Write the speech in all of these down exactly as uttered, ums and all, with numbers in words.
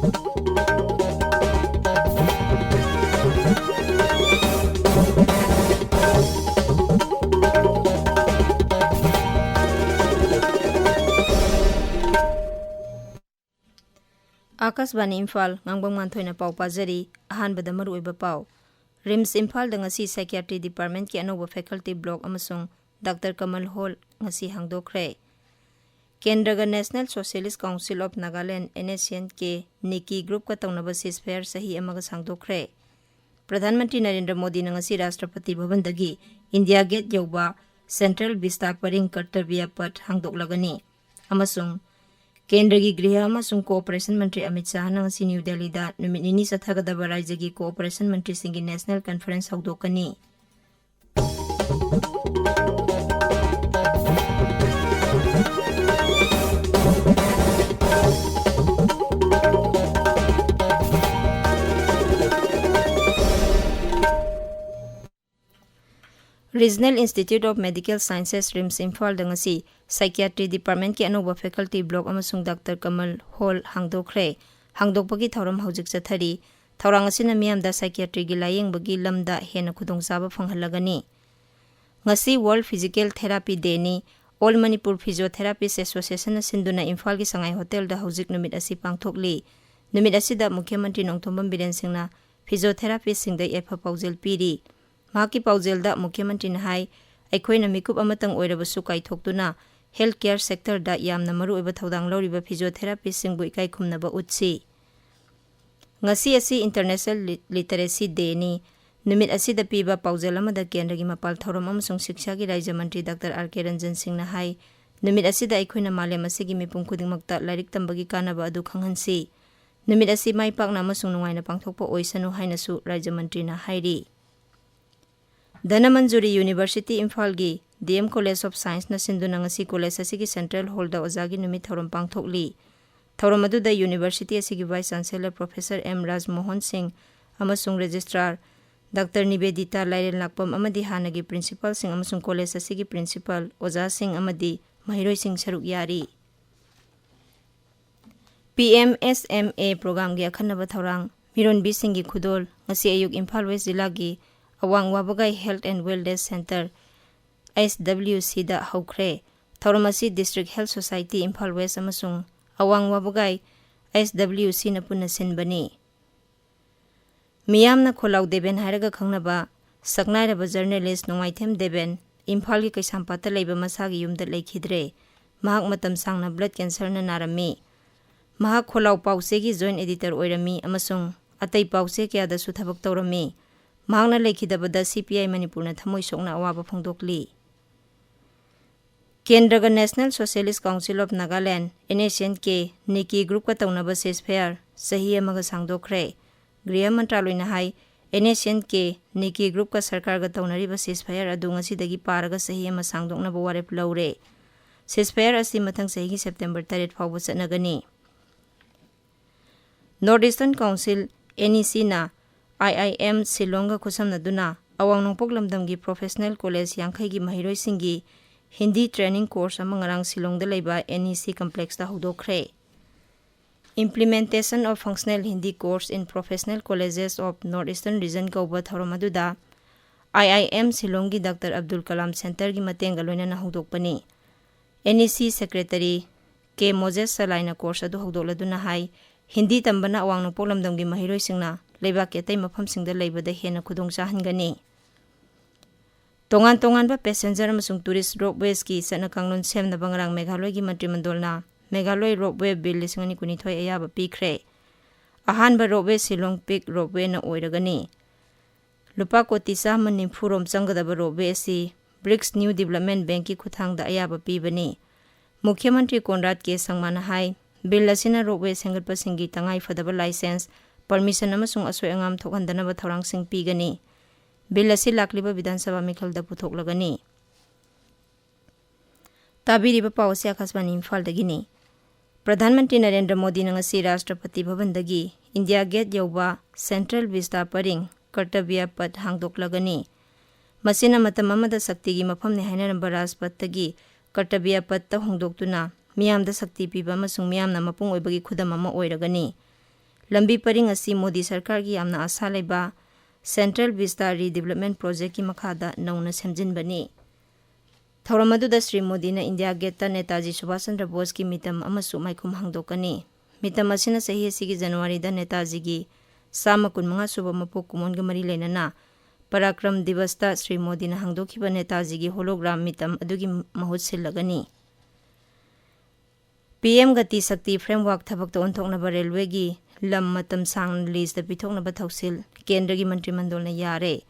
ꯑꯥꯀꯥꯁꯕꯥꯅꯤ ꯏꯝꯐꯥꯜ, ꯉꯥꯡꯕꯝ ꯉꯥꯟꯊꯣꯏꯅ ꯄꯥꯎ ꯄꯥꯖꯔꯤ꯫ ꯑꯍꯥꯟꯕꯗ ꯃꯔꯨꯑꯣꯏꯕ ꯄꯥꯎ꯫ ꯔꯤꯝꯁ ꯏꯝꯐꯥꯜꯗ ꯉꯁꯤ psychiatry departmentꯀꯤ ꯑꯅꯧꯕ faculty block ꯑꯃꯁꯨꯡ ꯗꯥꯛꯇꯔ ꯀꯃꯜ ꯍꯣꯜ ꯉꯁꯤ ꯍꯥꯡꯗꯣꯛꯈ꯭ꯔꯦ꯫ ꯀꯦꯟꯗ꯭ꯔꯒ National Socialist Council of Nagaland, N S C N K, ꯅꯤꯀꯤ groupꯀ ꯇꯧꯅꯕ ceasefire ꯆꯍꯤ ꯑꯃꯒ ꯁꯥꯡꯗꯣꯛꯈ꯭ꯔꯦ꯫ ꯄ꯭ꯔꯙꯥꯟ ꯃꯟꯇ꯭ꯔꯤ ꯅꯔꯦꯟꯗ꯭ꯔ ꯃꯣꯗꯤꯅ ꯉꯁꯤ ꯔꯥꯁꯇ꯭ꯔꯄꯇꯤ ꯚꯕꯟꯗꯒꯤ ꯏꯟꯗꯤꯌꯥ ꯒꯦꯠ ꯌꯧꯕ Central Vista Paring Kartavya Path ꯍꯥꯡꯗꯣꯛꯂꯒꯅꯤ꯫ ꯑꯃꯁꯨꯡ ꯀꯦꯟꯗ꯭ꯔꯒꯤ ꯒ꯭ꯔꯤꯍ ꯑꯃꯁꯨꯡ cooperation ꯃꯟꯇ꯭ꯔꯤ ꯑꯃꯤꯠ ꯁꯥꯍꯅ ꯉꯁꯤ ꯅ꯭ꯌꯨ ꯗꯦꯜꯂꯤꯗ ꯅꯨꯃꯤꯠ ꯅꯤꯅꯤ ꯆꯠꯊꯒꯗꯕ ꯔꯥꯖ꯭ꯌꯒꯤ cooperation ꯃꯟꯇ꯭ꯔꯤꯁꯤꯡꯒꯤ national conference ꯍꯧꯗꯣꯛꯀꯅꯤ꯫ Regional Institute of Medical Sciences, RIMS, ꯏꯝꯐꯥꯜꯗ ꯉꯁꯤ psychiatry departmentꯀꯤ ꯑꯅꯧꯕ faculty block ꯑꯃꯁꯨꯡ ꯗꯥꯛꯇꯔ ꯀꯃꯜ ꯍꯣꯜ ꯍꯥꯡꯗꯣꯛꯈ꯭ꯔꯦ꯫ ꯍꯥꯡꯗꯣꯛꯄꯒꯤ ꯊꯧꯔꯝ ꯍꯧꯖꯤꯛ ꯆꯠꯊꯔꯤ꯫ ꯊꯧꯔꯥꯡ ꯑꯁꯤꯅ ꯃꯤꯌꯥꯝꯗ psychiatryꯒꯤ ꯂꯥꯌꯦꯡꯕꯒꯤ ꯂꯝꯗ ꯍꯦꯟꯅ ꯈꯨꯗꯣꯡꯆꯥꯕ ꯐꯪꯍꯜꯂꯒꯅꯤ꯫ ꯉꯁꯤ World Physical Therapy Dayꯅꯤ꯫ All Manipur Physiotherapists Associationꯅ ꯁꯤꯟꯗꯨꯅ ꯏꯝꯐꯥꯜꯒꯤ ꯁꯉꯥꯏ ꯍꯣꯇꯦꯜꯗ ꯍꯧꯖꯤꯛ ꯅꯨꯃꯤꯠ ꯑꯁꯤ ꯄꯥꯡꯊꯣꯛꯂꯤ꯫ ꯅꯨꯃꯤꯠ ꯑꯁꯤꯗ ꯃꯨꯈ꯭ꯌ ꯃꯟꯇ꯭ꯔꯤ ꯅꯣꯡꯊꯣꯝꯕꯝ ꯕꯤꯔꯦꯟ ꯁꯤꯡꯅ physiotherapistsꯁꯤꯡꯗ ꯌꯥꯏꯐ ꯄꯥꯎꯖꯦꯜ ꯄꯤꯔꯤ꯫ ꯃꯍꯥꯛꯀꯤ ꯄꯥꯎꯖꯦꯜꯗ ꯃꯨꯈ꯭ꯌ ꯃꯟꯇ꯭ꯔꯤꯅ ꯍꯥꯏ, ꯑꯩꯈꯣꯏꯅ ꯃꯤꯀꯨꯞ ꯑꯃꯇꯪ ꯑꯣꯏꯔꯕꯁꯨ ꯀꯥꯏꯊꯣꯛꯇꯨꯅ health care sectorꯗ ꯌꯥꯝꯅ ꯃꯔꯨꯑꯣꯏꯕ ꯊꯧꯗꯥꯡ ꯂꯧꯔꯤꯕ physiotherapistsꯁꯤꯡꯕꯨ ꯏꯀꯥꯏ ꯈꯨꯝꯅꯕ ꯎꯠꯁꯤ꯫ ꯉꯁꯤ ꯑꯁꯤ International Li-, Literacy Dayꯅꯤ꯫ ꯅꯨꯃꯤꯠ ꯑꯁꯤꯗ ꯄꯤꯕ ꯄꯥꯎꯖꯦꯜ ꯑꯃꯗ ꯀꯦꯟꯗ꯭ꯔꯒꯤ ꯃꯄꯥꯜ ꯊꯧꯔꯝ ꯑꯃꯁꯨꯡ ꯁꯤꯛꯁꯥꯒꯤ ꯔꯥꯖ꯭ꯌ ꯃꯟꯇ꯭ꯔꯤ ꯗꯥꯛꯇꯔ ꯑꯥꯔ ꯀꯦ ꯔꯟꯖꯟ ꯁꯤꯡꯅ ꯍꯥꯏ, ꯅꯨꯃꯤꯠ ꯑꯁꯤꯗ ꯑꯩꯈꯣꯏꯅ ꯃꯥꯂꯦꯝ ꯑꯁꯤꯒꯤ ꯃꯤꯄꯨꯝ ꯈꯨꯗꯤꯡꯃꯛꯇ ꯂꯥꯏꯔꯤꯛ ꯇꯝꯕꯒꯤ ꯀꯥꯟꯅꯕ ꯑꯗꯨ ꯈꯪꯍꯟꯁꯤ꯫ ꯅꯨꯃꯤꯠ ꯑꯁꯤ ꯃꯥꯏ ꯄꯥꯛꯅ ꯑꯃꯁꯨꯡ ꯅꯨꯡꯉꯥꯏꯅ ꯄꯥꯡꯊꯣꯛꯄ ꯑꯣꯏꯁꯅꯨ ꯍꯥꯏꯅꯁꯨ ꯔꯥꯖ꯭ꯌ ꯃꯟꯇ꯭ꯔꯤꯅ ꯍꯥꯏꯔꯤ꯫ ꯙꯅꯃꯟꯖꯨꯔꯤ University ꯏꯝꯐꯥꯜꯒꯤ D M College of Scienceꯅ ꯁꯤꯟꯗꯨꯅ ꯉꯁꯤ college ꯑꯁꯤꯒꯤ central hallꯗ ꯑꯣꯖꯥꯒꯤ ꯅꯨꯃꯤꯠ ꯊꯧꯔꯝ ꯄꯥꯡꯊꯣꯛꯂꯤ꯫ ꯊꯧꯔꯝ ꯑꯗꯨꯗ university ꯑꯁꯤꯒꯤ vice chancellor professor M ꯔꯥꯖꯃꯣꯍꯟ ꯁꯤꯡ ꯑꯃꯁꯨꯡ registrar ꯗꯥꯛꯇꯔ ꯅꯤꯕꯦꯗꯤꯇꯥ ꯂꯥꯏꯔꯦꯟꯂꯥꯛꯄꯝ ꯑꯃꯗꯤ ꯍꯥꯟꯅꯒꯤ principalꯁꯤꯡ ꯑꯃꯁꯨꯡ college ꯑꯁꯤꯒꯤ principal, ꯑꯣꯖꯥꯁꯤꯡ ꯑꯃꯗꯤ ꯃꯍꯩꯔꯣꯏꯁꯤꯡ ꯁꯔꯨꯛ ꯌꯥꯔꯤ꯫ P M S M A ꯄ꯭ꯔꯣꯒ꯭ꯔꯥꯝꯒꯤ ꯑꯈꯟꯅꯕ ꯊꯧꯔꯥꯡ ꯃꯤꯔꯣꯟꯕꯤꯁꯤꯡꯒꯤ ꯈꯨꯗꯣꯜ ꯉꯁꯤ ꯑꯌꯨꯛ ꯏꯝꯐꯥꯜ ꯋꯦꯁ ꯖꯤꯂꯥꯒꯤ ꯑꯋꯥꯡ ꯋꯥꯕꯒꯥꯏ health and wellness centre, S W ꯁꯤꯗ ꯍꯧꯈ꯭ꯔꯦ꯫ ꯊꯧꯔꯝ ꯑꯁꯤ district health society Imphal west ꯑꯃꯁꯨꯡ ꯑꯋꯥꯡ ꯋꯥꯕꯒꯥꯏ ꯑꯦꯁ ꯗꯕ꯭ꯂꯤꯎ ꯁꯤꯅ ꯄꯨꯟꯅ ꯁꯤꯟꯕꯅꯤ꯫ ꯃꯤꯌꯥꯝꯅ ꯈꯣꯜꯂꯥꯎ ꯗꯦꯕꯦꯟ ꯍꯥꯏꯔꯒ ꯈꯪꯅꯕ ꯁꯛꯅꯥꯏꯔꯕ ꯖꯔꯅꯦꯂꯤꯁ ꯅꯣꯡꯃꯥꯏꯊꯦꯝ ꯗꯦꯕꯦꯟ ꯏꯝꯐꯥꯜꯒꯤ ꯀꯩꯁꯥꯝꯄꯥꯠꯇ ꯂꯩꯕ ꯃꯁꯥꯒꯤ ꯌꯨꯝꯗ ꯂꯩꯈꯤꯗ꯭ꯔꯦ꯫ ꯃꯍꯥꯛ ꯃꯇꯝ ꯁꯥꯡꯅ ꯕ꯭ꯂꯗ ꯀꯦꯟꯁꯔꯅ ꯅꯥꯔꯝꯃꯤ꯫ ꯃꯍꯥꯛ ꯈꯣꯜꯂꯥꯎ ꯄꯥꯎꯆꯦꯒꯤ ꯖꯣꯏꯟ ꯑꯦꯗꯤꯇꯔ ꯑꯣꯏꯔꯝꯃꯤ ꯑꯃꯁꯨꯡ ꯑꯇꯩ ꯄꯥꯎꯆꯦ ꯀꯌꯥꯗꯁꯨ ꯊꯕꯛ ꯇꯧꯔꯝꯃꯤ꯫ ꯃꯍꯥꯛꯅ ꯂꯩꯈꯤꯗꯕꯗ ꯁꯤ ꯄꯤ ꯑꯥꯏ ꯃꯅꯤꯄꯨꯔꯅ ꯊꯃꯣꯏ ꯁꯣꯛꯅ ꯑꯋꯥꯕ ꯐꯣꯡꯗꯣꯛꯂꯤ꯫ ꯀꯦꯟꯗ꯭ꯔꯒ National Socialist Council of Nagaland, N S N K, ꯅꯤꯀꯤ ꯒ꯭ꯔꯨꯞꯀ ꯇꯧꯅꯕ ꯁꯤꯖꯐꯌꯥꯔ ꯆꯍꯤ ꯑꯃꯒ ꯁꯥꯡꯗꯣꯛꯈ꯭ꯔꯦ꯫ ꯒ꯭ꯔꯤꯍ ꯃꯟꯇ꯭ꯔꯥꯂꯣꯏꯅ ꯍꯥꯏ, ꯑꯦꯟ ꯑꯦꯁ ꯑꯦꯟ ꯀꯦ, ꯅꯤꯀꯤ ꯒ꯭ꯔꯨꯞꯀ ꯁꯔꯀꯥꯔꯒ ꯇꯧꯅꯔꯤꯕ ꯁꯤꯖꯐꯌꯥꯔ ꯑꯗꯨ ꯉꯁꯤꯗꯒꯤ ꯄꯥꯔꯒ ꯆꯍꯤ ꯑꯃ ꯁꯥꯡꯗꯣꯛꯅꯕ ꯋꯥꯔꯦꯞ ꯂꯧꯔꯦ꯫ ꯁꯤꯖꯐꯌꯥꯔ ꯑꯁꯤ ꯃꯊꯪ ꯆꯍꯤꯒꯤ ꯁꯦꯞꯇꯦꯝꯕꯔ ꯇꯔꯦꯠ ꯐꯥꯎꯕ ꯆꯠꯅꯒꯅꯤ꯫ North Eastern Council, N E ꯁꯤꯅ ꯑꯥꯏ ꯑꯥꯏ ꯑꯦꯝ ꯁꯤꯂꯣꯡꯒ ꯈꯨꯠꯁꯝꯅꯗꯨꯅ ꯑꯋꯥꯡ ꯅꯣꯡꯄꯣꯛ ꯂꯝꯗꯝꯒꯤ ꯄ꯭ꯔꯣꯐꯦꯁꯅꯦꯜ ꯀꯣꯂꯦꯖ ꯌꯥꯡꯈꯩꯒꯤ ꯃꯍꯩꯔꯣꯏꯁꯤꯡꯒꯤ ꯍꯤꯟꯗꯤ ꯇ꯭ꯔꯦꯅꯤꯡ ꯀꯣꯔꯁ ꯑꯃ ꯉꯔꯥꯡ ꯁꯤꯂꯣꯡꯗ ꯂꯩꯕ ꯑꯦꯟ ꯏ ꯁꯤ ꯀꯝꯄ꯭ꯂꯦꯛꯁꯇ ꯍꯧꯗꯣꯛꯈ꯭ꯔꯦ꯫ Implementation of Functional Hindi Course in Professional Colleges of North Eastern Region ꯀꯧꯕ ꯊꯧꯔꯝ ꯑꯗꯨꯗ ꯑꯥꯏ ꯑꯥꯏ ꯑꯦꯝ ꯁꯤꯂꯣꯡꯒꯤ ꯗꯥꯛꯇꯔ ꯑꯕꯗꯨꯜ ꯀꯂꯥꯝ ꯁꯦꯟꯇꯔꯒꯤ ꯃꯇꯦꯡꯒ ꯂꯣꯏꯅꯅ ꯍꯧꯗꯣꯛꯄꯅꯤ꯫ ꯑꯦꯟ ꯏ ꯁꯤ ꯁꯦꯀ꯭ꯔꯦꯇꯔꯤ ꯀꯦ ꯃꯣꯖꯦꯁ ꯁꯂꯥꯏꯅ ꯀꯣꯔꯁ ꯑꯗꯨ ꯍꯧꯗꯣꯛꯂꯗꯨꯅ ꯍꯥꯏ, ꯍꯤꯟꯗꯤ ꯇꯝꯕꯅ ꯑꯋꯥꯡ ꯅꯣꯡꯄꯣꯛ ꯂꯝꯗꯝꯒꯤ ꯃꯍꯩꯔꯣꯏꯁꯤꯡꯅ ꯂꯩꯕꯥꯛꯀꯤ ꯑꯇꯩ ꯃꯐꯝꯁꯤꯡꯗ ꯂꯩꯕꯗ ꯍꯦꯟꯅ ꯈꯨꯗꯣꯡ ꯆꯥꯍꯟꯒꯅꯤ꯫ ꯇꯣꯉꯥꯟ ꯇꯣꯉꯥꯟꯕ ꯄꯦꯁꯦꯟꯖꯔ ꯑꯃꯁꯨꯡ ꯇꯨꯔꯤꯁ ꯔꯣꯞꯋꯦꯁꯀꯤ ꯆꯠꯅ ꯀꯥꯡꯂꯣꯟ ꯁꯦꯝꯅꯕ ꯉꯔꯥꯡ ꯃꯦꯘꯥꯂꯣꯏꯒꯤ ꯃꯟꯇ꯭ꯔꯤꯃꯟꯗꯣꯜꯅ ꯃꯦꯘꯥꯂꯣꯏ ꯔꯣꯞꯋꯦ ꯕꯤꯜ ꯂꯤꯁꯤꯡ ꯑꯅꯤ ꯀꯨꯟꯅꯤꯊꯣꯏ ꯑꯌꯥꯕ ꯄꯤꯈ꯭ꯔꯦ꯫ ꯑꯍꯥꯟꯕ ꯔꯣꯞꯋꯦ ꯁꯤꯂꯣꯡ ꯄꯤꯛ ꯔꯣꯞꯋꯦꯅ ꯑꯣꯏꯔꯒꯅꯤ꯫ ꯂꯨꯄꯥ ꯀꯣꯇꯤ ꯆꯥꯝꯃ ꯅꯤꯐꯨ ꯔꯣꯝ ꯆꯪꯒꯗꯕ ꯔꯣꯞꯋꯦ ꯑꯁꯤ ꯕ꯭ꯔꯤꯛꯁ ꯅ꯭ꯌꯨ ꯗꯤꯕꯂꯞꯃꯦꯟ ꯕꯦꯡꯛꯀꯤ ꯈꯨꯠꯊꯥꯡꯗ ꯑꯌꯥꯕ ꯄꯤꯕꯅꯤ꯫ ꯃꯨꯈ꯭ꯌ ꯃꯟꯇ꯭ꯔꯤ ꯀꯣꯟꯔꯥꯗ ꯀꯦ ꯁꯪꯃꯥꯅ ꯍꯥꯏ, ꯕꯤꯜ ꯑꯁꯤꯅ ꯔꯣꯞꯋꯦ ꯁꯦꯝꯒꯠꯄꯁꯤꯡꯒꯤ ꯇꯉꯥꯏ ꯐꯗꯕ ꯂꯥꯏꯁꯦꯟꯁ, ꯄꯔꯃꯤꯁꯟ ꯑꯃꯁꯨꯡ ꯑꯁꯣꯏ ꯑꯉꯥꯝ ꯊꯣꯛꯍꯟꯗꯅꯕ ꯊꯧꯔꯥꯡꯁꯤꯡ ꯄꯤꯒꯅꯤ꯫ ꯕꯤꯜ ꯑꯁꯤ ꯂꯥꯛꯂꯤꯕ ꯕꯤꯙꯥꯟ ꯁꯚꯥ ꯃꯤꯈꯜꯗ ꯄꯨꯊꯣꯛꯂꯒꯅꯤ꯫ ꯇꯥꯕꯤꯔꯤꯕ ꯄꯥꯎ ꯑꯁꯤ ꯑꯀꯥꯁꯕꯥꯅꯤ ꯏꯝꯐꯥꯜꯗꯒꯤꯅꯤ꯫ ꯄ꯭ꯔꯙꯥꯟ ꯃꯟꯇ꯭ꯔꯤ ꯅꯔꯦꯟꯗ꯭ꯔ ꯃꯣꯗꯤꯅ ꯉꯁꯤ ꯔꯥꯁꯇ꯭ꯔꯄꯇꯤ ꯚꯕꯟꯗꯒꯤ ꯏꯟꯗꯤꯌꯥ ꯒꯦꯠ ꯌꯧꯕ ꯁꯦꯟꯇ꯭ꯔꯦꯜ ꯚꯤꯁꯇꯥ ꯄꯔꯤꯡ ꯀꯔꯇꯕ꯭ꯌ ꯄꯠ ꯍꯥꯡꯗꯣꯛꯂꯒꯅꯤ꯫ ꯃꯁꯤꯅ ꯃꯇꯝ ꯑꯃꯗ ꯁꯛꯇꯤꯒꯤ ꯃꯐꯝꯅꯤ ꯍꯥꯏꯅꯔꯝꯕ ꯔꯥꯖꯄꯠꯇꯒꯤ ꯀꯔꯇꯕ꯭ꯌ ꯄꯠꯇ ꯍꯣꯡꯗꯣꯛꯇꯨꯅ ꯃꯤꯌꯥꯝꯗ ꯁꯛꯇꯤ ꯄꯤꯕ ꯑꯃꯁꯨꯡ ꯃꯤꯌꯥꯝꯅ ꯃꯄꯨꯡ ꯑꯣꯏꯕꯒꯤ ꯈꯨꯗꯝ ꯑꯃ ꯑꯣꯏꯔꯒꯅꯤ꯫ ꯂꯝꯕꯤ ꯄꯔꯤꯡ ꯑꯁꯤ ꯃꯣꯗꯤ ꯁꯔꯀꯥꯔꯒꯤ ꯌꯥꯝꯅ ꯑꯥꯁꯥ ꯂꯩꯕ Central Vista Redevelopment Projectꯀꯤ ꯃꯈꯥꯗ ꯅꯧꯅ ꯁꯦꯝꯖꯤꯟꯕꯅꯤ꯫ ꯊꯧꯔꯝ ꯑꯗꯨꯗ ꯁ꯭ꯔꯤ ꯃꯣꯗꯤꯅ ꯏꯟꯗꯤꯌꯥ ꯒꯦꯠꯇ ꯅꯦꯇꯥꯖꯤ ꯁꯨꯚꯥꯁ ꯆꯟꯗ꯭ꯔ ꯕꯣꯁꯀꯤ ꯃꯤꯇꯝ ꯑꯃꯁꯨ ꯃꯥꯏꯈꯨꯝ ꯍꯥꯡꯗꯣꯛꯀꯅꯤ꯫ ꯃꯤꯇꯝ ꯑꯁꯤꯅ ꯆꯍꯤ ꯑꯁꯤꯒꯤ ꯖꯅꯋꯥꯔꯤꯗ ꯅꯦꯇꯥꯖꯤꯒꯤ ꯆꯥꯝꯃ ꯀꯨꯟꯃꯉꯥ ꯁꯨꯕ ꯃꯄꯣꯛ ꯀꯨꯝꯑꯣꯟꯒ ꯃꯔꯤ ꯂꯩꯅꯅ ꯄꯔꯥꯀ꯭ꯔꯝ ꯗꯤꯕꯁꯇ ꯁ꯭ꯔꯤ ꯃꯣꯗꯤꯅ ꯍꯥꯡꯗꯣꯛꯈꯤꯕ ꯅꯦꯇꯥꯖꯤꯒꯤ hologram ꯃꯤꯇꯝ ꯑꯗꯨꯒꯤ ꯃꯍꯨꯠ ꯁꯤꯜꯂꯒꯅꯤ꯫ ꯄꯤ ꯑꯦꯝ ꯒꯇꯤ ꯁꯛꯇꯤ framework ꯊꯕꯛꯇ ꯑꯣꯟꯊꯣꯛꯅꯕ ꯔꯦꯜꯋꯦꯒꯤ ꯂꯝ ꯃꯇꯝ ꯁꯥꯡꯅ leaseꯇ ꯄꯤꯊꯣꯛꯅꯕ ꯊꯧꯁꯤꯜ ꯀꯦꯟꯗ꯭ꯔꯒꯤ ꯃꯟꯇ꯭ꯔꯤ ꯃꯟꯗꯜꯅ ꯌꯥꯔꯦ꯫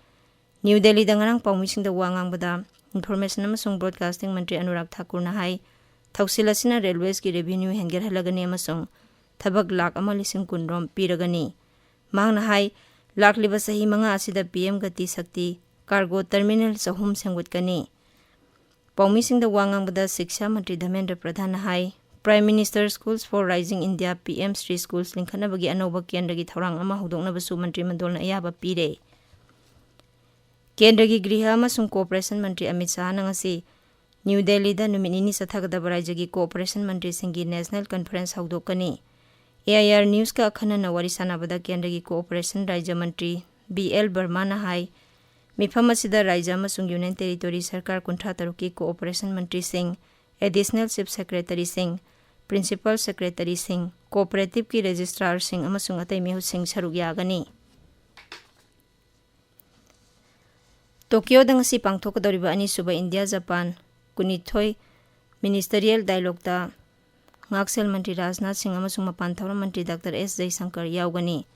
ꯅ꯭ꯌꯨ ꯗꯦꯜꯂꯤꯗ ꯉꯔꯥꯡ ꯄꯥꯎꯃꯤꯁꯤꯡꯗ ꯋꯥ ꯉꯥꯡꯕꯗ Information ꯑꯃꯁꯨꯡ Broadcasting ꯃꯟꯇ꯭ꯔꯤ ꯑꯅꯨꯔꯥꯒ ꯊꯥꯀꯨꯔꯅ ꯍꯥꯏ, ꯊꯧꯁꯤꯜ ꯑꯁꯤꯅ ꯔꯦꯜꯋꯦꯁꯀꯤ revenue ꯍꯦꯟꯒꯠꯍꯜꯂꯒꯅꯤ ꯑꯃꯁꯨꯡ ꯊꯕꯛ ꯂꯥꯈ ꯑꯃ ꯂꯤꯁꯤꯡ ꯀꯨꯟ ꯔꯣꯝ ꯄꯤꯔꯒꯅꯤ꯫ ꯃꯍꯥꯛꯅ ꯍꯥꯏ, ꯂꯥꯛꯂꯤꯕ ꯆꯍꯤ ꯃꯉꯥ ꯑꯁꯤꯗ ꯄꯤ ꯑꯦꯝ ꯒꯇꯤ ꯁꯛꯇꯤ cargo terminal ꯆꯍꯨꯝ ꯁꯦꯝꯒꯠꯀꯅꯤ꯫ ꯄꯥꯎꯃꯤꯁꯤꯡꯗ ꯋꯥ ꯉꯥꯡꯕꯗ ꯁꯤꯛꯁꯥ ꯃꯟꯇ꯭ꯔꯤ ꯙꯔꯃꯦꯟꯗ꯭ꯔ ꯄ꯭ꯔꯙꯥꯟꯅ ꯍꯥꯏ, Prime Minister Schools for Rising India, P M Shri Schools ꯂꯤꯡꯈꯠꯅꯕꯒꯤ ꯑꯅꯧꯕ ꯀꯦꯟꯗ꯭ꯔꯒꯤ ꯊꯧꯔꯥꯡ ꯑꯃ ꯍꯧꯗꯣꯛꯅꯕꯁꯨ ꯃꯟꯇ꯭ꯔꯤ ꯃꯟꯗꯜꯅ ꯑꯌꯥꯕ ꯄꯤꯔꯦ꯫ ꯀꯦꯟꯗ꯭ꯔꯒꯤ ꯒ꯭ꯔꯤꯍ ꯑꯃꯁꯨꯡ ꯀꯣꯑꯣꯄꯔꯦꯁꯟ ꯃꯟꯇ꯭ꯔꯤ ꯑꯃꯤꯠ ꯁꯥꯍꯅ ꯉꯁꯤ ꯅ꯭ꯌꯨ ꯗꯦꯜꯂꯤꯗ ꯅꯨꯃꯤꯠ ꯅꯤꯅꯤ ꯆꯠꯊꯒꯗꯕ ꯔꯥꯖ꯭ꯌꯒꯤ ꯀꯣꯑꯣꯄꯔꯦꯁꯟ ꯃꯟꯇ꯭ꯔꯤꯁꯤꯡꯒꯤ National Conference ꯍꯧꯗꯣꯛꯀꯅꯤ꯫ ꯑꯦ ꯑꯥꯏ ꯑꯥꯔ ꯅ꯭ꯌꯨꯁꯀ ꯑꯈꯟꯅꯅ ꯋꯥꯔꯤ ꯁꯥꯟꯅꯕꯗ ꯀꯦꯟꯗ꯭ꯔꯒꯤ ꯀꯣꯑꯣꯄꯔꯦꯁꯟ ꯔꯥꯖ꯭ꯌ ꯃꯟꯇ꯭ꯔꯤ ꯕꯤ ꯑꯦꯜ ꯕꯔꯃꯥꯅ ꯍꯥꯏ, ꯃꯤꯐꯝ ꯑꯁꯤꯗ ꯔꯥꯖ꯭ꯌ ꯑꯃꯁꯨꯡ ꯌꯨꯅꯤꯌꯟ ꯇꯦꯔꯤꯇꯣꯔꯤ ꯁꯔꯀꯥꯔ ꯀꯨꯟꯊ꯭ꯔꯥ ꯇꯔꯨꯛꯀꯤ ꯀꯣꯑꯣꯄꯔꯦꯁꯟ ꯃꯟꯇ꯭ꯔꯤꯁꯤꯡ, Additional Chief Secretaryꯁꯤꯡ, Principal Secretaryꯁꯤꯡ, ꯀꯣꯑꯣꯄꯔꯦꯇꯤꯚꯀꯤ ꯔꯦꯖꯤꯁꯇ꯭ꯔꯥꯔꯁꯤꯡ ꯑꯃꯁꯨꯡ ꯑꯇꯩ ꯃꯤꯍꯨꯠꯁꯤꯡ ꯁꯔꯨꯛ ꯌꯥꯒꯅꯤ꯫ ꯇꯣꯀꯤꯌꯣꯗ ꯉꯁꯤ ꯄꯥꯡꯊꯣꯛꯀꯗꯧꯔꯤꯕ ꯑꯅꯤꯁꯨꯕ ꯏꯟꯗꯤꯌꯥ ꯖꯄꯥꯟ ꯀꯨꯟꯅꯤꯊꯣꯏ Ministerial Dialogueꯇ ꯉꯥꯛꯁꯦꯜ ꯃꯟꯇ꯭ꯔꯤ ꯔꯥꯖꯅꯥꯊ ꯁꯤꯡ ꯑꯃꯁꯨꯡ ꯃꯄꯥꯟ ꯊꯧꯔꯝ ꯃꯟꯇ꯭ꯔꯤ ꯗꯥꯛꯇꯔ ꯑꯦꯁ ꯖꯌꯁꯪꯀꯔ ꯌꯥꯎꯒꯅꯤ꯫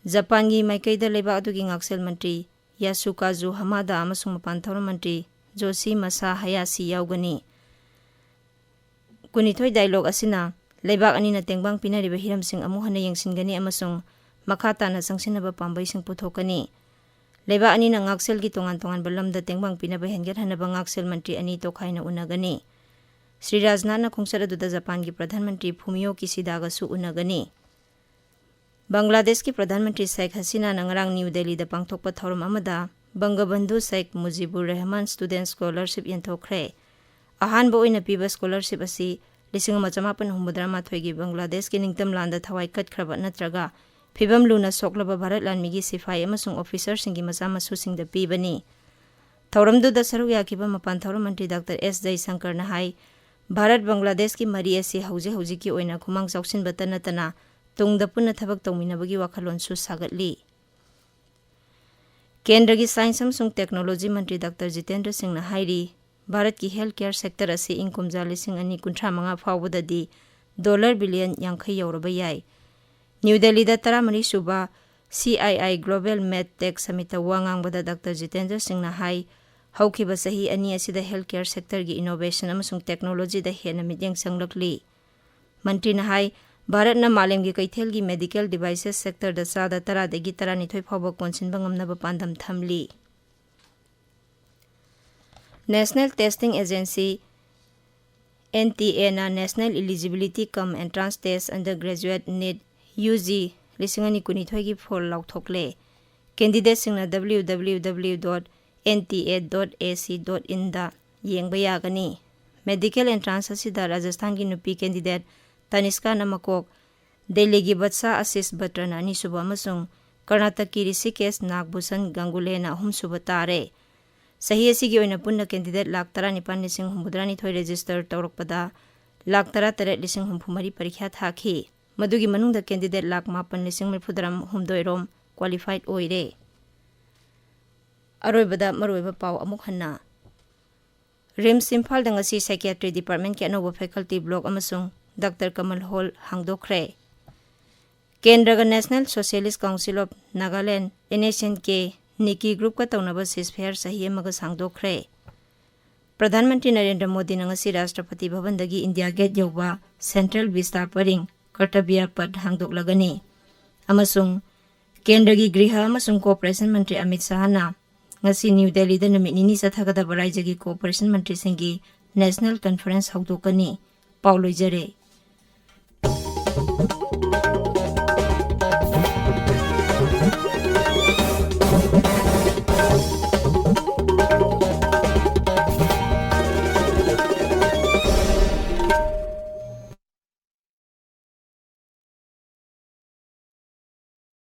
ꯖꯄꯥꯟꯒꯤ ꯃꯥꯏꯀꯩꯗ ꯂꯩꯕꯥꯛ ꯑꯗꯨꯒꯤ ꯉꯥꯛꯁꯦꯜ ꯃꯟꯇ꯭ꯔꯤ ꯌꯥꯁꯨꯀꯥꯖꯨ ꯍꯃꯥꯗꯥ ꯑꯃꯁꯨꯡ ꯃꯄꯥꯟ ꯊꯧꯔꯝ ꯃꯟꯇ꯭ꯔꯤ ꯖꯣꯁꯤ ꯃꯁꯥ ꯍꯌꯥꯁꯤ ꯌꯥꯎꯒꯅꯤ꯫ ꯀꯨꯟꯅꯤꯊꯣꯏ dialogue ꯑꯁꯤꯅ ꯂꯩꯕꯥꯛ ꯑꯅꯤꯅ ꯇꯦꯡꯕꯥꯡ ꯄꯤꯅꯔꯤꯕ ꯍꯤꯔꯝꯁꯤꯡ ꯑꯃꯨꯛ ꯍꯟꯅ ꯌꯦꯡꯁꯤꯟꯒꯅꯤ ꯑꯃꯁꯨꯡ ꯃꯈꯥ ꯇꯥꯅ ꯆꯪꯁꯤꯟꯅꯕ ꯄꯥꯝꯕꯩꯁꯤꯡ ꯄꯨꯊꯣꯛꯀꯅꯤ꯫ ꯂꯩꯕꯥꯛ ꯑꯅꯤꯅ ꯉꯥꯛꯁꯦꯜꯒꯤ ꯇꯣꯉꯥꯟ ꯇꯣꯉꯥꯟꯕ ꯂꯝꯗ ꯇꯦꯡꯕꯥꯡ ꯄꯤꯅꯕ ꯍꯦꯟꯒꯠꯍꯟꯅꯕ ꯉꯥꯛꯁꯦꯜ ꯃꯟꯇ꯭ꯔꯤ ꯑꯅꯤ ꯇꯣꯈꯥꯏꯅ ꯎꯅꯒꯅꯤ꯫ ꯁ꯭ꯔꯤ ꯔꯥꯖꯅꯥꯊꯅ ꯈꯣꯡꯆꯠ ꯑꯗꯨꯗ ꯖꯄꯥꯟꯒꯤ ꯄ꯭ꯔꯙꯥꯟ ꯃꯟꯇ꯭ꯔꯤ ꯐꯨꯃꯤꯌꯣ ꯀꯤꯁꯤꯗꯥꯒꯁꯨ ꯎꯅꯒꯅꯤ꯫ ꯕꯪꯒ꯭ꯂꯥꯗꯦꯁꯀꯤ ꯄ꯭ꯔꯙꯥꯟ ꯃꯟꯇ꯭ꯔꯤ ꯁꯦꯈ ꯍꯁꯤꯅꯥꯅ ꯉꯔꯥꯡ ꯅ꯭ꯌꯨ ꯗꯦꯜꯂꯤꯗ ꯄꯥꯡꯊꯣꯛꯄ ꯊꯧꯔꯝ ꯑꯃꯗ ꯕꯪꯒꯕꯟꯙꯨ ꯁꯦꯈ ꯃꯨꯖꯤꯕꯨꯔ ꯔꯍꯃꯥꯟ Student Scholarship ꯌꯦꯟꯊꯣꯛꯈ꯭ꯔꯦ꯫ ꯑꯍꯥꯟꯕ ꯑꯣꯏꯅ ꯄꯤꯕ ꯁ꯭ꯀꯣꯂꯔꯁꯤꯞ ꯑꯁꯤ ꯂꯤꯁꯤꯡ ꯑꯃ ꯆꯃꯥꯄꯟ ꯍꯨꯝꯐꯨꯇꯔꯥ ꯃꯥꯊꯣꯏꯒꯤ ꯕꯪꯒ꯭ꯂꯥꯗꯦꯁꯀꯤ ꯅꯤꯡꯇꯝ ꯂꯥꯟꯗ ꯊꯋꯥꯏ ꯀꯠꯈ꯭ꯔꯕ ꯅꯠꯇ꯭ꯔꯒ ꯐꯤꯕꯝ ꯂꯨꯅ ꯁꯣꯛꯂꯕ ꯚꯥꯔꯠ ꯂꯥꯟꯃꯤꯒꯤ ꯁꯤꯐꯥꯏ ꯑꯃꯁꯨꯡ ꯑꯣꯐꯤꯁꯔꯁꯤꯡꯒꯤ ꯃꯆꯥ ꯃꯁꯨꯁꯤꯡꯗ ꯄꯤꯕꯅꯤ꯫ ꯊꯧꯔꯝꯗꯨꯗ ꯁꯔꯨꯛ ꯌꯥꯈꯤꯕ ꯃꯄꯥꯟ ꯊꯧꯔꯝ ꯃꯟꯇ꯭ꯔꯤ ꯗꯥꯛꯇꯔ ꯑꯦꯁ ꯖꯌꯁꯪꯀꯔꯅ ꯍꯥꯏ, ꯚꯥꯔꯠ ꯕꯪꯒ꯭ꯂꯥꯗꯦꯁꯀꯤ ꯃꯔꯤ ꯑꯁꯤ ꯍꯧꯖꯤꯛ ꯍꯧꯖꯤꯛꯀꯤ ꯑꯣꯏꯅ ꯈꯨꯃꯥꯡ ꯆꯥꯎꯁꯤꯟꯕꯇ ꯅꯠꯇꯅ ꯇꯨꯡꯗ ꯄꯨꯟꯅ ꯊꯕꯛ ꯇꯧꯃꯤꯟꯅꯕꯒꯤ ꯋꯥꯈꯜꯂꯣꯟꯁꯨ ꯁꯥꯒꯠꯂꯤ꯫ ꯀꯦꯟꯗ꯭ꯔꯒꯤ ꯁꯥꯏꯟꯁ ꯑꯃꯁꯨꯡ ꯇꯦꯛꯅꯣꯂꯣꯖꯤ ꯃꯟꯇ꯭ꯔꯤ ꯗꯥꯛꯇꯔ ꯖꯤꯇꯦꯟꯗ꯭ꯔ ꯁꯤꯡꯅ ꯍꯥꯏꯔꯤ, ꯚꯥꯔꯠꯀꯤ ꯍꯦꯜꯊ ꯀꯦꯌꯔ ꯁꯦꯛꯇꯔ ꯑꯁꯤ ꯏꯪ ꯀꯨꯝꯖꯥ ꯂꯤꯁꯤꯡ ꯑꯅꯤ ꯀꯨꯟꯊ꯭ꯔꯥ ꯃꯉꯥ ꯐꯥꯎꯕꯗꯗꯤ ꯗꯣꯂꯔ ꯕꯤꯂꯤꯌꯟ ꯌꯥꯡꯈꯩ ꯌꯧꯔꯕ ꯌꯥꯏ꯫ ꯅ꯭ꯌꯨ ꯗꯦꯜꯂꯤꯗ ꯇꯔꯥꯃꯔꯤ ꯁꯨꯕ ꯁꯤ ꯑꯥꯏ ꯑꯥꯏ ꯒ꯭ꯂꯣꯕꯦꯜ ꯃꯦꯗ ꯇꯦꯛ ꯁꯃꯤꯠꯇ ꯋꯥ ꯉꯥꯡꯕꯗ ꯗꯥꯛꯇꯔ ꯖꯤꯇꯦꯟꯗ꯭ꯔ ꯁꯤꯡꯅ ꯍꯥꯏ, ꯍꯧꯈꯤꯕ ꯆꯍꯤ ꯑꯅꯤ ꯑꯁꯤꯗ ꯍꯦꯜꯊ ꯀꯦꯌꯔ ꯁꯦꯛꯇꯔꯒꯤ ꯏꯅꯣꯚꯦꯁꯟ ꯑꯃꯁꯨꯡ ꯇꯦꯛꯅꯣꯂꯣꯖꯤꯗ ꯍꯦꯟꯅ ꯃꯤꯠꯌꯦꯡ ꯆꯪꯂꯛꯂꯤ꯫ ꯃꯟꯇ꯭ꯔꯤꯅ ꯍꯥꯏ, ꯚꯥꯔꯠꯅ ꯃꯥꯂꯦꯝꯒꯤ ꯀꯩꯊꯦꯜꯒꯤ ꯃꯦꯗꯤꯀꯦꯜ ꯗꯤꯚꯥꯏꯁꯦꯁ ꯁꯦꯛꯇꯔꯗ ꯆꯥꯗ ꯇꯔꯥꯗꯒꯤ ꯇꯔꯥꯅꯤꯊꯣꯏ ꯐꯥꯎꯕ ꯀꯣꯟꯁꯤꯟꯕ ꯉꯝꯅꯕ ꯄꯥꯟꯗꯝ ꯊꯝꯂꯤ꯫ National testing agency, N T ꯑꯦꯅ National Eligibility cum Entrance Test Undergraduate, NEET, U G, ꯂꯤꯁꯤꯡ ꯑꯅꯤ ꯀꯨꯟꯅꯤꯊꯣꯏꯒꯤ ꯐꯣꯜ ꯂꯥꯎꯊꯣꯛꯂꯦ꯫ ꯀꯦꯟꯗꯤꯗꯦꯠꯁꯤꯡꯅ W W W dot N T A dot A C dot ꯏꯟꯗ ꯌꯦꯡꯕ ꯌꯥꯒꯅꯤ꯫ ꯃꯦꯗꯤꯀꯦꯜ ꯑꯦꯟꯇ꯭ꯔꯥꯟꯁ ꯑꯁꯤꯗ ꯔꯥꯖꯁꯊꯥꯟꯒꯤ ꯅꯨꯄꯤ ꯀꯦꯟꯗꯤꯗꯦꯠ ꯇꯅꯤꯁꯀꯥꯅ ꯃꯀꯣꯛ, ꯗꯦꯜꯂꯤꯒꯤ ꯕꯠꯁꯥ ꯑꯁꯤꯁ ꯕꯠꯇ꯭ꯔꯅ ꯑꯅꯤꯁꯨꯕ ꯑꯃꯁꯨꯡ ꯀꯔꯅꯥꯇꯛꯀꯤ ꯔꯤꯁꯤꯀꯦꯁ ꯅꯥꯒꯚꯨꯁꯟ ꯒꯪꯒꯨꯂꯦꯅ ꯑꯍꯨꯝꯁꯨꯕ ꯇꯥꯔꯦ꯫ ꯆꯍꯤ ꯑꯁꯤꯒꯤ ꯑꯣꯏꯅ ꯄꯨꯟꯅ ꯀꯦꯟꯗꯤꯗꯦꯠ ꯂꯥꯈ ꯇꯔꯥꯅꯤꯄꯥꯟ ꯂꯤꯁꯤꯡ ꯍꯨꯝꯐꯨꯇꯔꯥꯅꯤꯊꯣꯏ ꯔꯦꯖꯤꯁꯇꯔ ꯇꯧꯔꯛꯄꯗ, ꯂꯥꯈ ꯇꯔꯥꯇꯔꯦꯠ ꯂꯤꯁꯤꯡ ꯍꯨꯝꯐꯨ ꯃꯔꯤ ꯄꯔꯤꯈ꯭ꯌꯥ ꯊꯥꯈꯤ꯫ ꯃꯗꯨꯒꯤ ꯃꯅꯨꯡꯗ ꯀꯦꯟꯗꯤꯗꯦꯠ ꯂꯥꯈ ꯃꯥꯄꯟ ꯂꯤꯁꯤꯡ ꯃꯔꯤꯐꯨꯇꯔꯥ ꯍꯨꯝꯗꯣꯏ ꯔꯣꯝ ꯀ꯭ꯋꯥꯂꯤꯐꯥꯏꯗ ꯑꯣꯏꯔꯦ꯫ ꯑꯔꯣꯏꯕꯗ ꯃꯔꯨꯑꯣꯏꯕ ꯄꯥꯎ ꯑꯃꯨꯛ ꯍꯟꯅ꯫ ꯔꯤꯝꯁ ꯏꯝꯐꯥꯜꯗ ꯉꯁꯤ ꯁꯥꯏꯀꯤꯌꯥꯇ꯭ꯔꯤ ꯗꯤꯄꯥꯔꯠꯃꯦꯟꯠꯀꯤ ꯑꯅꯧꯕ ꯐꯦꯀꯜꯇꯤ ꯕ꯭ꯂꯣꯛ ꯑꯃꯁꯨꯡ ꯗꯥꯛꯇꯔ ꯀꯃꯜ ꯍꯣꯜ ꯍꯥꯡꯗꯣꯛꯈ꯭ꯔꯦ꯫ ꯀꯦꯟꯗ꯭ꯔꯒ National Socialist Council of Nagaland, N S N K, ꯅꯤꯀꯤ ꯒ꯭ꯔꯨꯞꯀ ꯇꯧꯅꯕ ꯁꯤꯁꯐꯦꯌꯔ ꯆꯍꯤ ꯑꯃꯒ ꯁꯥꯡꯗꯣꯛꯈ꯭ꯔꯦ꯫ ꯄ꯭ꯔꯙꯥꯟ ꯃꯟꯇ꯭ꯔꯤ ꯅꯔꯦꯟꯗ꯭ꯔ ꯃꯣꯗꯤꯅ ꯉꯁꯤ ꯔꯥꯁꯇ꯭ꯔꯄꯇꯤ ꯚꯕꯟꯗꯒꯤ ꯏꯟꯗꯤꯌꯥ ꯒꯦꯠ ꯌꯧꯕ ꯁꯦꯟꯇ꯭ꯔꯦꯜ ꯚꯤꯁꯇꯥ ꯄꯔꯤꯡ ꯀꯔꯇꯕ꯭ꯌ ꯄꯊ ꯍꯥꯡꯗꯣꯛꯂꯒꯅꯤ꯫ ꯑꯃꯁꯨꯡ ꯀꯦꯟꯗ꯭ꯔꯒꯤ ꯒ꯭ꯔꯤꯍ ꯑꯃꯁꯨꯡ ꯀꯣꯑꯣꯄꯔꯦꯁꯟ ꯃꯟꯇ꯭ꯔꯤ ꯑꯃꯤꯠ ꯁꯥꯍꯅ ꯉꯁꯤ ꯅ꯭ꯌꯨ ꯗꯦꯜꯂꯤꯗ ꯅꯨꯃꯤꯠ ꯅꯤꯅꯤ ꯆꯠꯊꯒꯗꯕ ꯔꯥꯏꯖ꯭ꯌꯒꯤ ꯀꯣꯑꯣꯄꯔꯦꯁꯟ ꯃꯟꯇ꯭ꯔꯤꯁꯤꯡꯒꯤ ꯅꯦꯁꯅꯦꯜ ꯀꯟꯐꯔꯦꯟꯁ ꯍꯧꯗꯣꯛꯀꯅꯤ꯫ ꯄꯥꯎ ꯂꯣꯏꯖꯔꯦ꯫